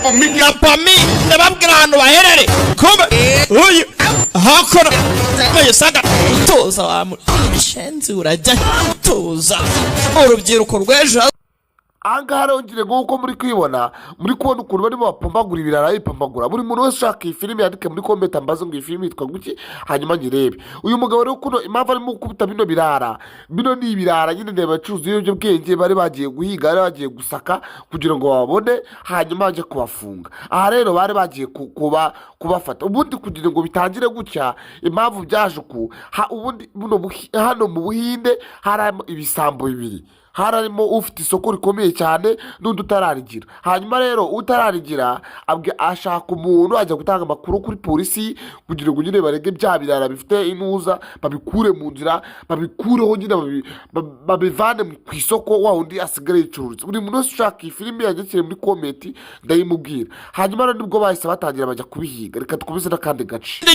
Na Pami, ndababwira ahantu baherere. Kumbe uyu hakora uyu saga. Tuza wa mushenzi, urajya, tuza, urubyiruko rw'ejo. Ahangaha rero ngire nk'uko muri kwibona, muri kubona ukuntu barimo bapombagura ibirara, bipombagura. Buri muntu wese ushaka iyi filime yandike muri comment, ambaze ngo iyi filime yitwa guki, hanyuma nyirebe. Uyu mugabo rero, kuno impamvu arimo gukubita bino birara, bino ni ibirara nyine, ndeba abacuruzi b'ibiyobyabwenge bari bagiye guhiga, bari bagiye gusaka kugira ngo bababone, hanyuma bajye kubafunga. Aha rero bari bagiye kubafata. Ubundi kugira ngo bitangire gutya, impamvu byaje uku, ubundi buno hano mu Buhinde harimo ibisambo bibiri: harimo ufite isoko rikomeye cyane n'undi utararigira. Hanyuma rero utararigira ashaka umuntu ajya gutanga amakuru kuri polisi kugira ngo nyine barege bya birara bifite intuza, babikure mu nzira, babikureho nyine, babivane ku isoko, wa wundi asigare yicururiza. Buri muntu wese ushaka iyi filime yandikire muri comment, ndayimubwira. Hanyuma rero nibwo bahise batangira bajya kubihiga. Reka dukomeze n'akandi gace.